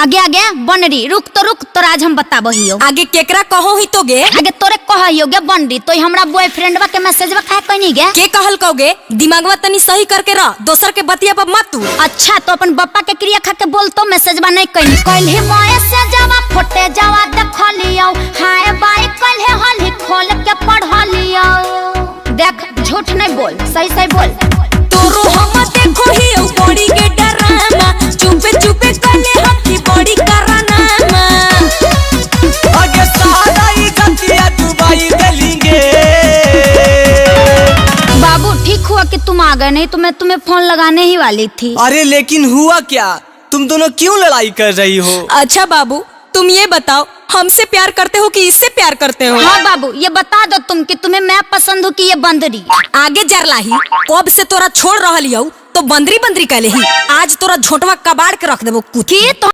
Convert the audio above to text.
आगे आगे बनरी रुक तो रुक तोरा आज हम बताबहियो। आगे केकरा कहो ही तो गे? आगे तोरे कहहियो गे बनरी, तो हमरा बॉयफ्रेंडवा के मैसेजवा काहे कहनी गे? के कहल कहोगे? दिमागवा तनी सही करके रह, दोसर के बतिया पर मत तू। अच्छा तो अपन बप्पा के क्रिया खा के बोल तो मैसेजवा नहीं कहनी। कल ही मैसेजवा फोटे जावा देखलियो, हाय बाय कल ही हली खोल के पढ़लियो। देख झूठ नहीं बोल, सही सही बोल। तोरो हम देखो ही औ बड़ी के डरामा, चुपे चुपे कले हम की बड़ी करानामा। आगे सारा ही गतिया डुबाई देलिंगे। बाबू ठीक हुआ कि तुम आ गए, नहीं तो मैं तुम्हें फोन लगाने ही वाली थी। अरे लेकिन हुआ क्या, तुम दोनों क्यों लड़ाई कर रही हो? अच्छा बाबू तुम ये बताओ, हमसे प्यार करते हो कि इससे प्यार करते हो? हाँ बाबू ये बता दो तुम कि तुम्हें मैं पसंद हूँ कि ये बंदरी। आगे जरलाही कब से तोरा छोड़ रहल हौ तो बंदरी बंदरी कहले ही, आज तोरा झोटवा कबाड़ के रख देबो कुछ। की तो